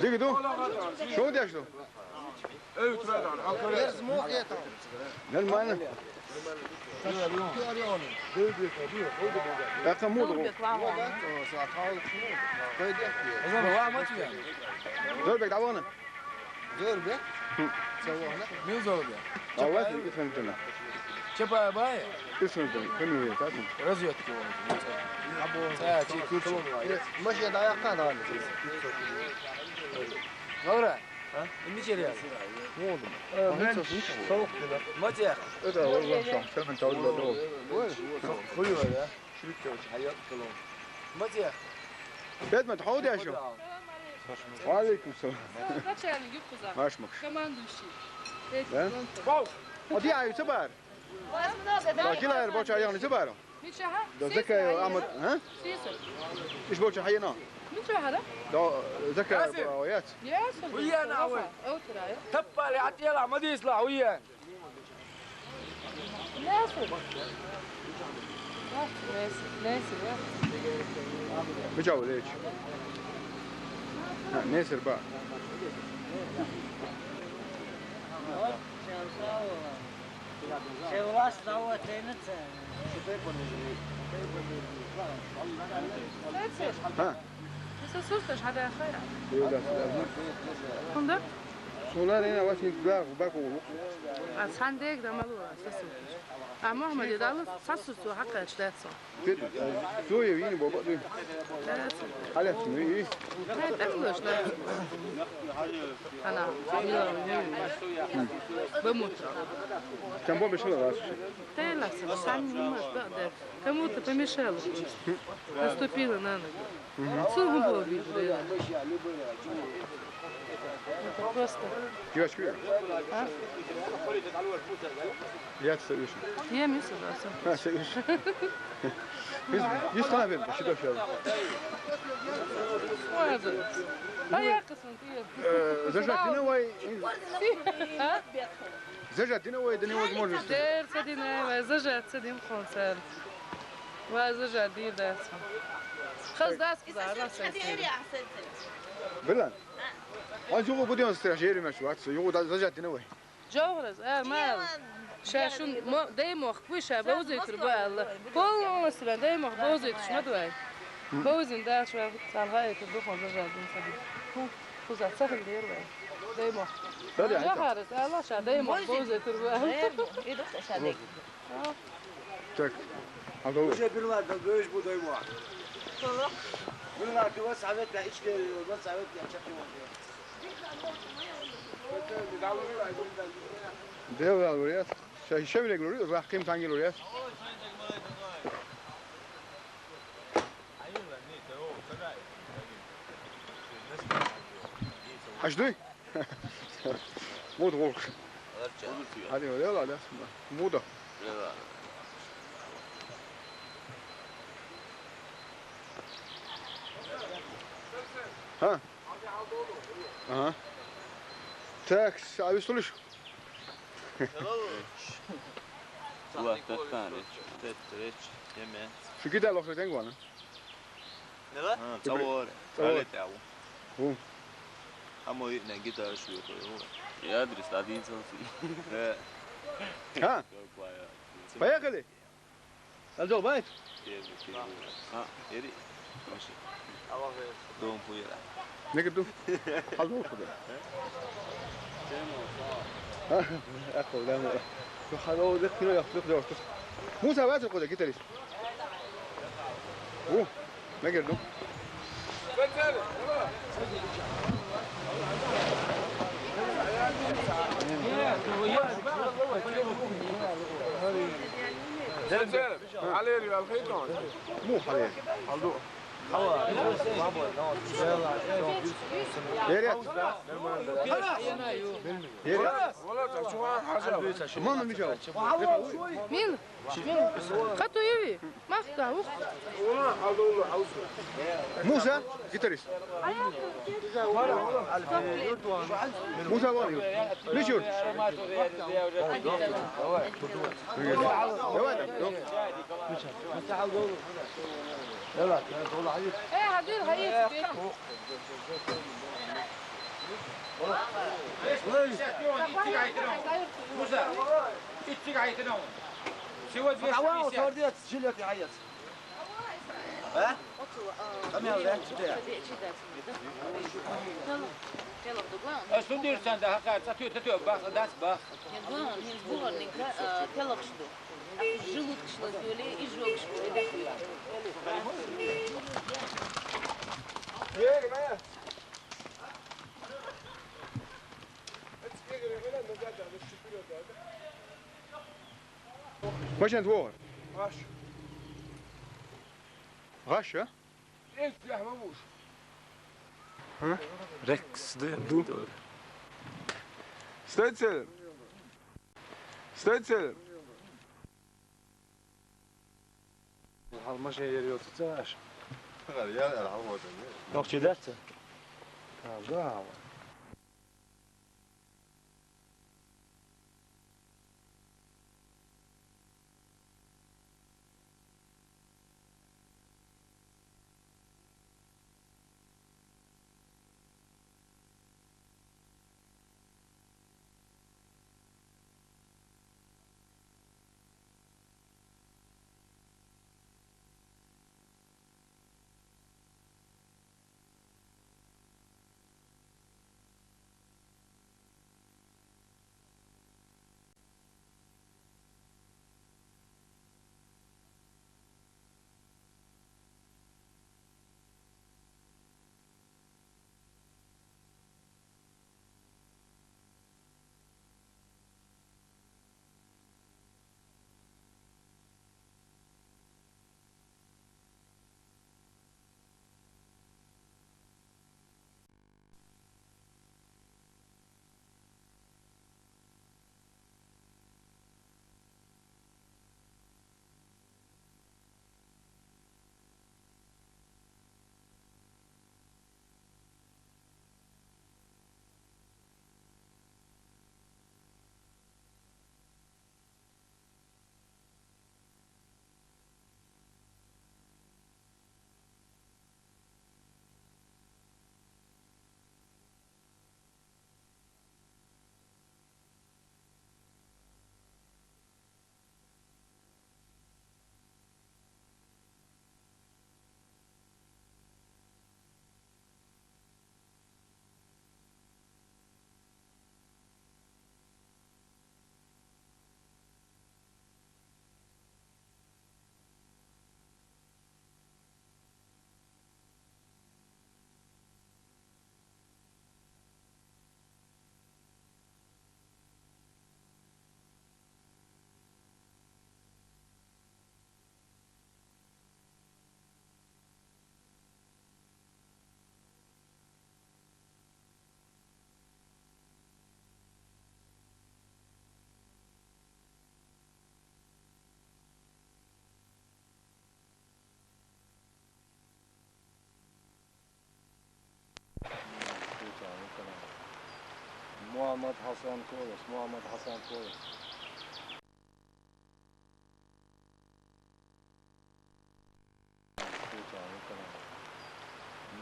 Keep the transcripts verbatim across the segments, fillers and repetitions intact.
Диги ду? Шо деш ду? Нормально. Якъа муду. Зор бек давана. Зор бек? Хм. Мил зор бек? Аллах, исхантана. Чапа бай? Исхантана. Кыну я, так? Разведки он. Та, чи кучу. Машина да якъа да. Лаура. А? Ими черия. Муду. Э, мен соук дила. Матя. Это вот, вот, всё, всё, мен тавду. Хуёво, да? Матя. Бетмет, хавди ашо. Ва алейкум салам. Начальник юкуза. Маш макш. Командующий. Да? Оди аю цабар. Вас много, да? Да, килайр боча ягъни цабар. Мичаха? Да, закай амат, а? Сиса. Иш боча хайна. Мичаха, да? Да, закай боча. Яс. Уян авай. Таппали атела мадисла уян. Мича улеч. Несер ба. Ха. Сосур таш хада хая. Хунда? Сулар ина васин бак бак улу. А сандек да малу сосур таш. А Мухаммад дал сосур ту хакъ дац. Зоя вини боба ду. Алят ми. Ана. Бамутра. Чамбо бешала вас. Тела сами мас да. Кому-то помешала. Наступила на ногу. Цугу было видно. Это просто. Девочки. А? Я все вижу. Я мисс Удаса. А, все вижу. Из, из Ханавен, что вообще? Молодец. А я космонавт. Э, зажать не вай. А? Зажать не вай, да невозможно. Дер садине вай, зажать садим концерт. Ва зажать дир дерсам. Хаз дас кузар, на сеси. Билан. Вай, юха гуди он сестра, жери меч вац, юха да зажатина вай. Жовхраз, ар мал. Ша шун мо-, дай мохк вуй, ша бовзуйтур бу аьлла. Полностью дай мохк бовзуйтуш ма дуай. Бовзин да шу цалха это духон зажадин саби. Ху, хуза цахил дер вай. Дай мохк. Жовхраз, аьлла ша дай мохк бовзуйтур бу аьлла. Так. Алло. Уже бирла да беш бу дай мохк. Бирла кива совет да ичке, совет да чакы. Дел алурят. Ша ишем регулюри, рахким тангил урят. Аш дуй? Муд гурк. Ади, валла, да. Муда. Ха? Ага. Так, а вы слышишь? Ва, таттан реч, тет реч, еме. Шу кида лохра тенгуана? Нела? Ха, цавор. Цавор. Але тяу. Ху. Амо и не гитара шу ко. Я адрес один цал. Э. Ха? Поехали. Алжо, байт. А, ери. Маши. Дом пуйра. Не гиду. Алжо куда. А, ахо, да, мо. Шу хало де кино яхтук дортук. Муса вазир куда гитарист. У, не гирду. Алери, алхейтон. Му алери. Алду. Ерет. Ерет. Вала, чуган хажа. Мама мича. Мил. Мил. Хату еви. Махта, ух. Муса, гитарист. Муса вон. Мичур. Давай, давай. Э, Хадир, Хадир. Муса, итчик айтырам. Всего двести пятьдесят. А? Астун дирсан да хакар, цату тату бах, дас бах. Желудкшла зёле, изжогшла, и дахуй. Машин двор. Гаш. Гаш, а? Эх, бля, мамуш. А? Рекс, да? Ду. Стойте. Стойте. Алмаш ери отсааш. Гар я алмаш. Нохчи датса. Ха, да. Muhammad Hasan Kolos, Muhammad Hasan Kolos.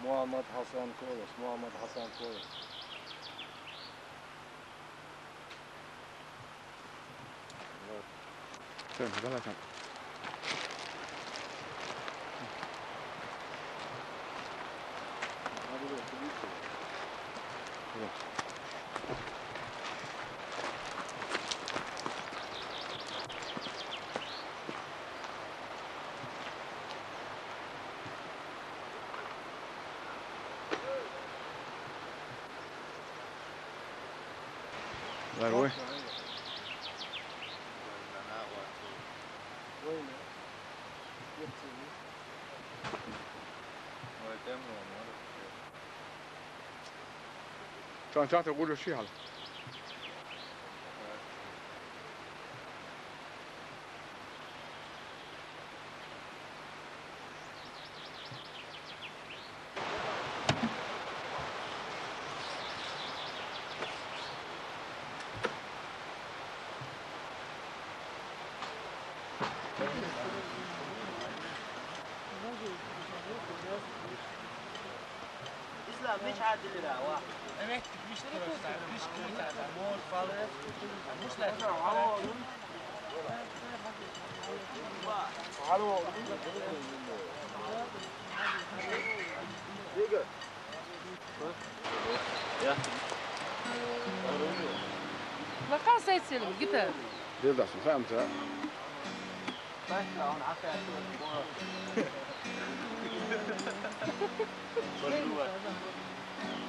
Muhammad Hasan Kolos, Muhammad Hasan Kolos. Всё, давай там. Здорово. Чё, он часто гуляет, Шихал? İslam, hiç adil ya, vah. Evet, gitmiştir o. Gitmiştir o. Mor, balık. Yapmışlar. Лакасай Селим, гитар. Бердасым, сам са.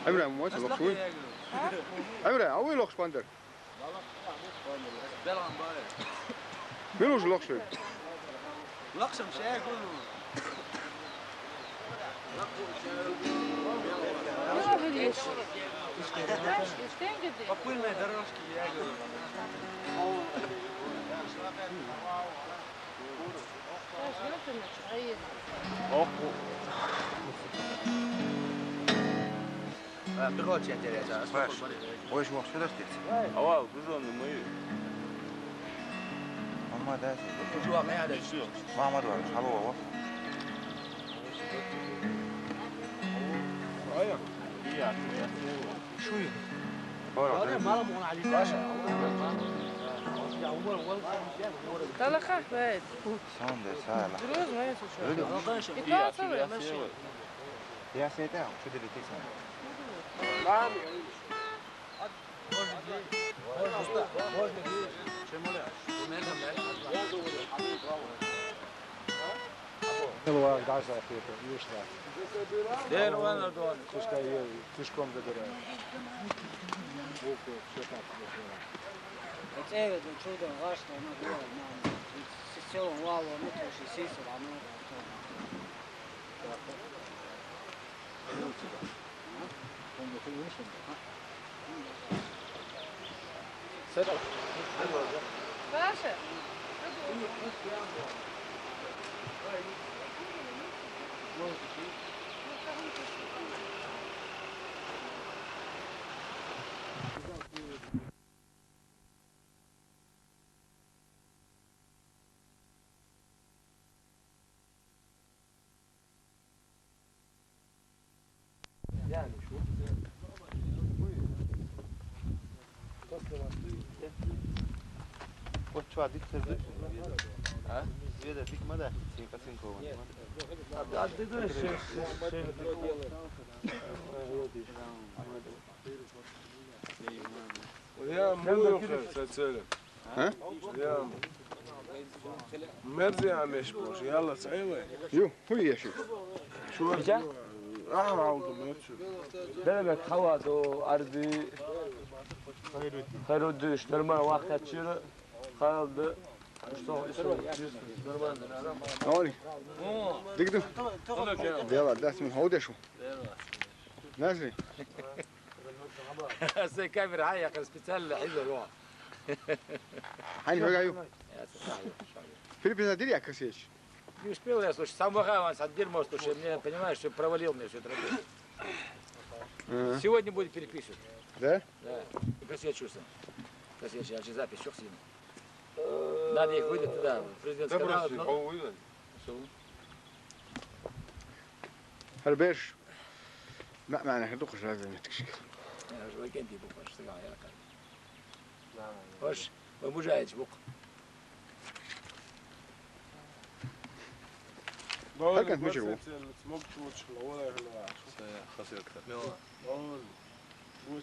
Амира, муач лохшуй. Амира, а вы лохш пандер? Милуш лохшуй. По пыльной дорожке я говорю. Ох. Ва, бигъал чи интереса. Баш. Ой, жугъ, сюда стекс. Ава, гужон мы. Мама, да. Жугъ, я да. Мама, да, шалва. Ая. Шуй. Бара. Бара, мама, он али. Баша. Талаха, бай. Сонда, сала. Груз, мама, ты чё? Груз. И то целая машина. Я с этим, что ты летишь? Можно здесь? Можно здесь? Чем более? Элва, гажа, это, ишта. Дер ван адон. Тушка е, тушком забираю. Буквы, всё так, всё так. Это, это чудо, важно, оно было, мама. С силом вало, оно тоже сисер, оно. Саша. Отчуа дик терди. А? Веда дик мада, син касин кова. А, а, дик, дик, шер, шер, шер. Я муюхе, сацеле. А? Я. Мерзи амеш бош, яла цайле. Ю, ху еши. Чуа. Биджа? А, алду мечу. Дербе хава до арби. Хайрудиш, нормально вахт чира. Халды. Что, что, нормально. Али. Дигду. Дела, дас мин хавдешу. Назри. Се камера, ай, я специально хизо. Хани хогаю. Филипп, задири, я касеч. Не успел я, слушай, сам вахаван, садир мост, слушай, мне, понимаешь, что провалил мне всю эту работу. Ага. Сегодня будет переписывать. Да? Да. Кассету чувствую. Кассету, я же запись, чё сильно. Надо их выдать туда, в президентский канал. Забросьте, кого выдать? Всё. Хьал берш. Ма-, маьӀна хир ду-кх уж, лазар меттигашка. Я же вакенти букваш, сага я кар. Хош, ва мужаич бук. Хьал кӀант мичара ву? Са я хасирта.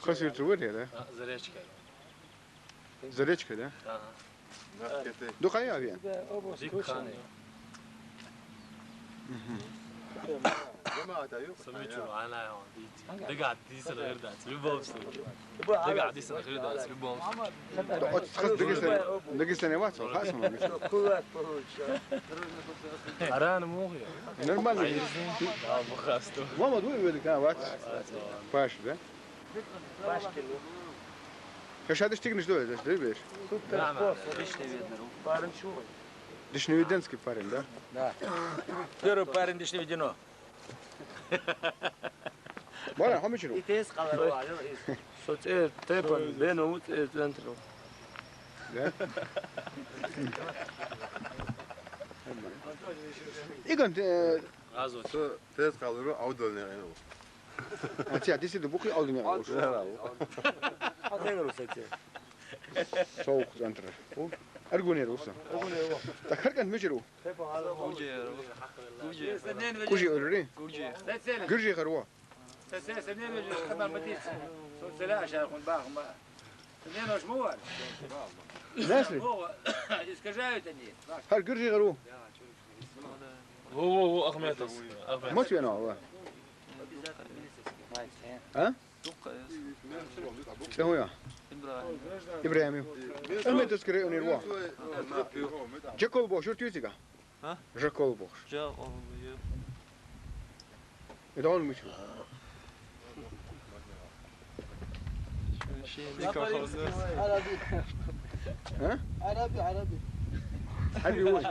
Хасирта ву, да? А, Заречка. Заречка, да? Ага. Дукха я вен? Дикка. Мгм. Са мичара ву, Ӏа нана дийца. Дагахь дийцар хир дац, любом случае. Дагахь дийцар хир дац, любом случае. Оцу хас Дагестане, Дагестане вац, хас ма вац. Арана муха я? Нормально. Ай, да, бу хасто. Мама, дуй велика, вац. Паш, да? Паш кило. Ша даш тигнаш ду, даш ду беш. Супер спорт, дишни видно. Парень чугун. Дишни виденский парень, да? Да. Первый парень дишни видено. Бара, хьо мичара ву? И тез къалар ваьлла, и. Со цӀе тайпан, бено ву цӀе центро. Да? Иган, э, Азот. Со тез къалуру Авдалне гӀено. А ци а диси ду бухи Авдалне гӀено. Авдалне. Со ву центр. Аргунер ву со. Так хьал кӀант мичара ву? Гуржи олури? Гуржи. Гуржи хир ву? Насли? Искажают они. Хьал гуржи хир ву? Во, во, во, Ахметов. Ахметов. Мотвена, ва. А? ЦӀе хӀун я? Ибрагьим. Ибрагьим ю. Ахметовский районера ву. Жакол бохуш юрт ю цига? А? Жакол бохуш. Жакол, ю. И догӀун мича ву? Шен дика хоза. Араби. А? Араби, араби. Араби вуй.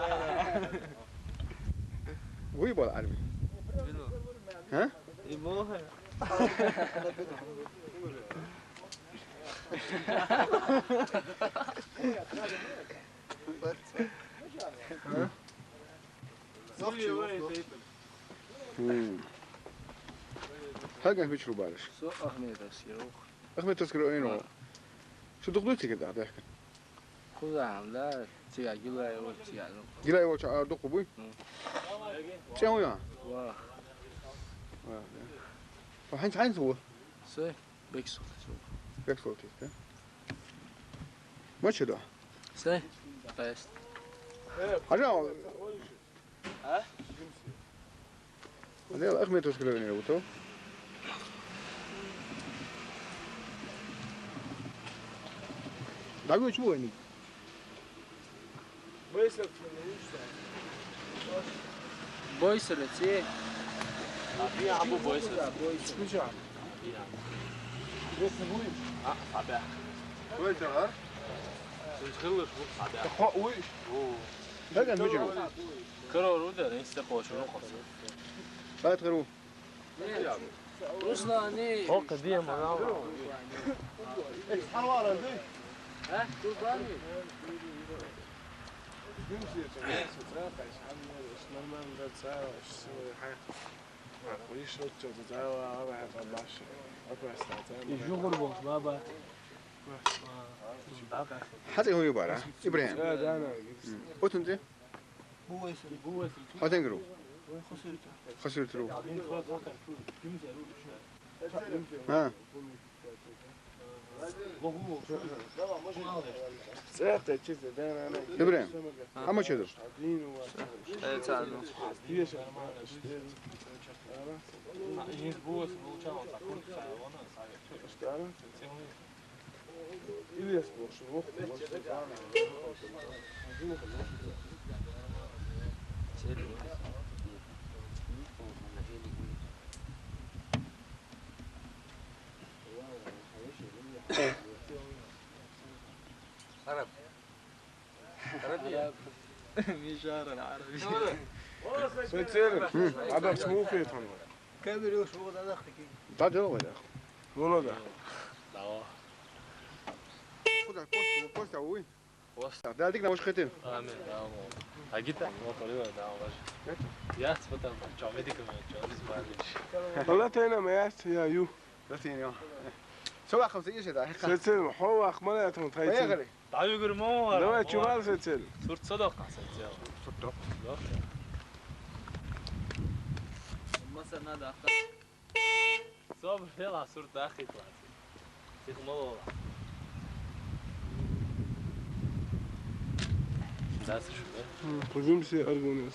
Вуй бала араби. А? И боху. Хьал кӀант мичара ву, Бараш? Со Ахметовский район. Ахметовский район ву. Шу дукха дуй цига даха даьхкина? Кхузахьа, да, цига Гилаев, цига. Гилаев ча ара дукха буй? ЦӀе хӀун я? Ва. Ва, да. Ва, хьанца, хьанца ву? Со Бексол. Бексол тита, да? Мача ду? Со? Пест. Хьажа. А? Дела Ахметовский районера ву тхо. ДӀагойтуш бу вайниг? Бойсер, ци? А, би а бу Бойсер. Бойсер. А, а бе. Бойсер, а? Сунтхиллаш бу, а бе. Хо, уй. О. Даган мича ву? Карор ву дара, инста кхочур ву кхо. Хатхар ву. Руслан, и. О, кадия, мана. Э, Курбани. Нормально, да, цаьва, всё, хай. Ишо чё, да, цаьва, ара, хай, баш. И жугур бохуш, баба. Хьан цӀе хӀун ю, Бара? ИбрахӀим. Да, да, да. М. Отун цӀе? Хьо тенгару? Хасиртару. А. ИбрахӀим, хӀама чу ду? عرب. عربي. مين شهر العربي؟ سنتين. عبر سموكي تمام. كامل يوش هو ده دخلك. بعد هو ده. والله ده. Худа, пост, пост, а, уй. Пост. Да, дик на уж хетин. Амин, да, мо. Агита, мо толи да, важи. Я спотам, чамеди кама, чамеди спариш. Валла тайна ме яс, я ю. Да тайна. Сова хамса ише да. Сецел, хо, ахмала ятон тайцин. Поехали. Давай гур мо. Давай, чувал сецел. Сурт содоқ сецел. Сурт содоқ. Масана да. Собр, вела сурт дахи класс. Сихмалола. Да, слушай, да? М, пойдём все аргонес.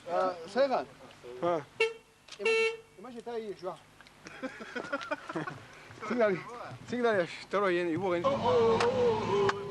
А, Сайхан. А. Има, има считай ещё. Сигнал, сигнал, второй, его, конечно.